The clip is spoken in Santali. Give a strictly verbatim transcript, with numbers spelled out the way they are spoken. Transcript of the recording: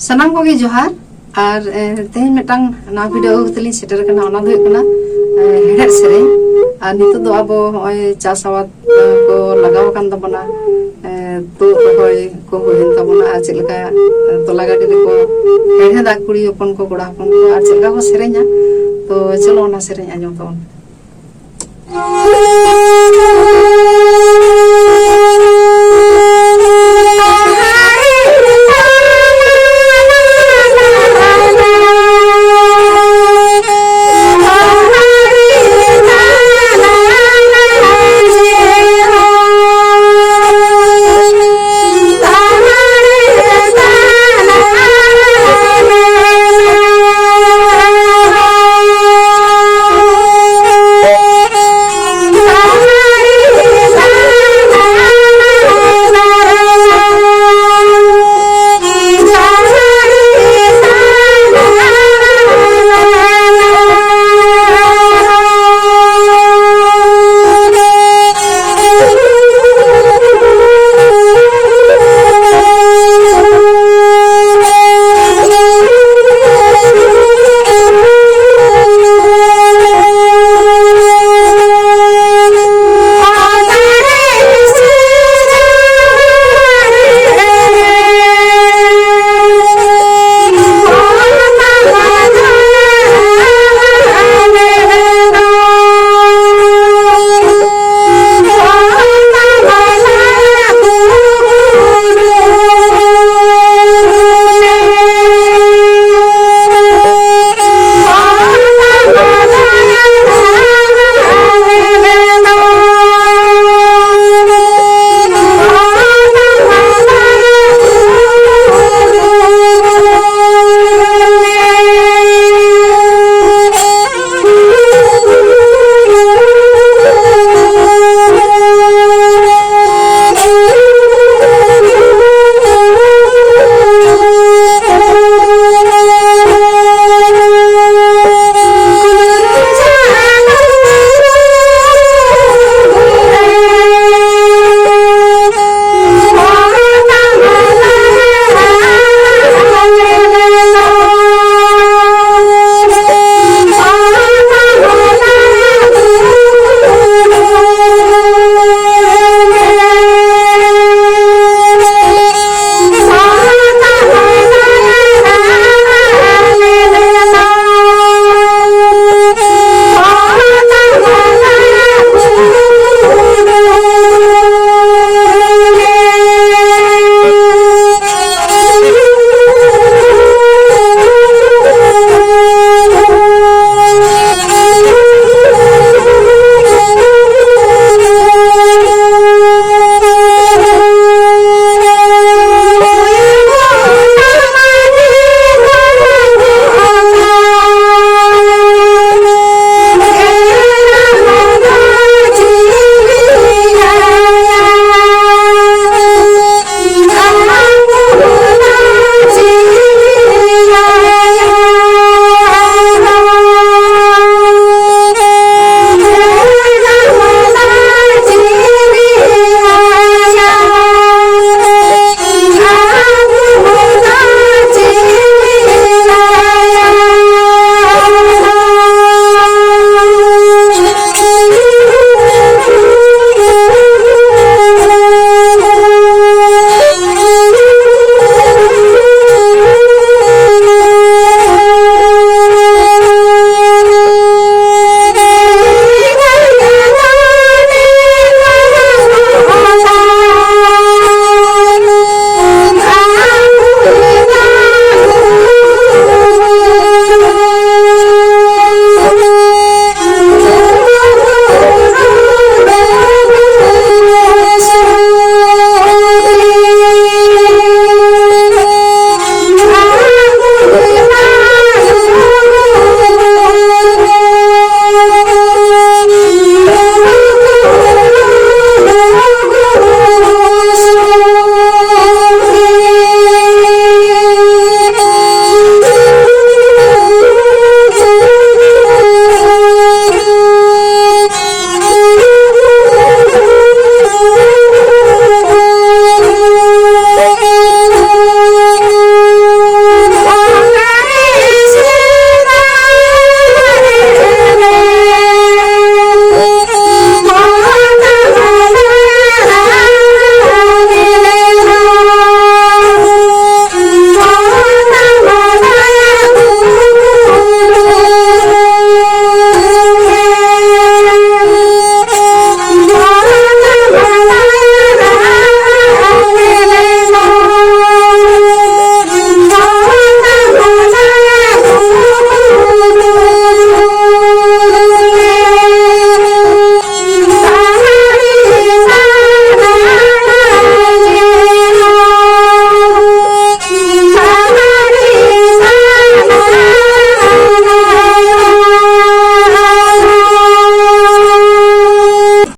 ᱥᱟᱱᱟᱢ ᱠᱚᱜᱮ ᱡᱚᱦᱟᱨ᱾ ᱟᱨ ᱮ, ᱛᱮᱦᱮᱧ ᱢᱤᱫᱴᱟᱝ ᱱᱟᱣᱟ ᱵᱷᱤᱰᱤᱭᱳ ᱟᱹᱜᱩ ᱠᱟᱛᱮ ᱞᱤᱧ ᱥᱮᱴᱮᱨ ᱟᱠᱟᱱᱟ, ᱚᱱᱟ ᱫᱚ ᱦᱩᱭᱩᱜ ᱠᱟᱱᱟ ᱮ, ᱦᱮᱲᱦᱮᱫ ᱥᱮᱨᱮᱧ᱾ ᱟᱨ ᱱᱤᱛᱚᱜ ᱫᱚ ᱟᱵᱚ ᱱᱚᱜᱼᱚᱭ ᱪᱟᱥ ᱟᱵᱟᱫ ᱮ, ᱠᱚ ᱞᱟᱜᱟᱣ ᱟᱠᱟᱱ ᱛᱟᱵᱚᱱᱟ, ᱮ, ᱛᱩᱫ ᱨᱚᱦᱚᱭ ᱠᱚ ᱦᱩᱭᱮᱱ ᱛᱟᱵᱚᱱᱟ, ᱟᱨ ᱪᱮᱫ ᱞᱮᱠᱟ ᱮ, ᱛᱚᱞᱟ ᱜᱟᱹᱰᱤ ᱨᱮᱠᱚ ᱦᱮᱲᱦᱮᱫᱟ ᱠᱩᱲᱤ ᱦᱚᱯᱚᱱ ᱠᱚ, ᱠᱚᱲᱟ ᱦᱚᱯᱚᱱ ᱠᱚ, ᱟᱨ ᱪᱮᱫ ᱞᱮᱠᱟ ᱠᱚ ᱥᱮᱨᱮᱧᱟ᱾ ᱛᱚ ᱪᱚᱞᱚ ᱚᱱᱟ ᱥᱮᱨᱮᱧ ᱟᱸᱡᱚᱢ ᱛᱟᱵᱚᱱ ᱯᱮ᱾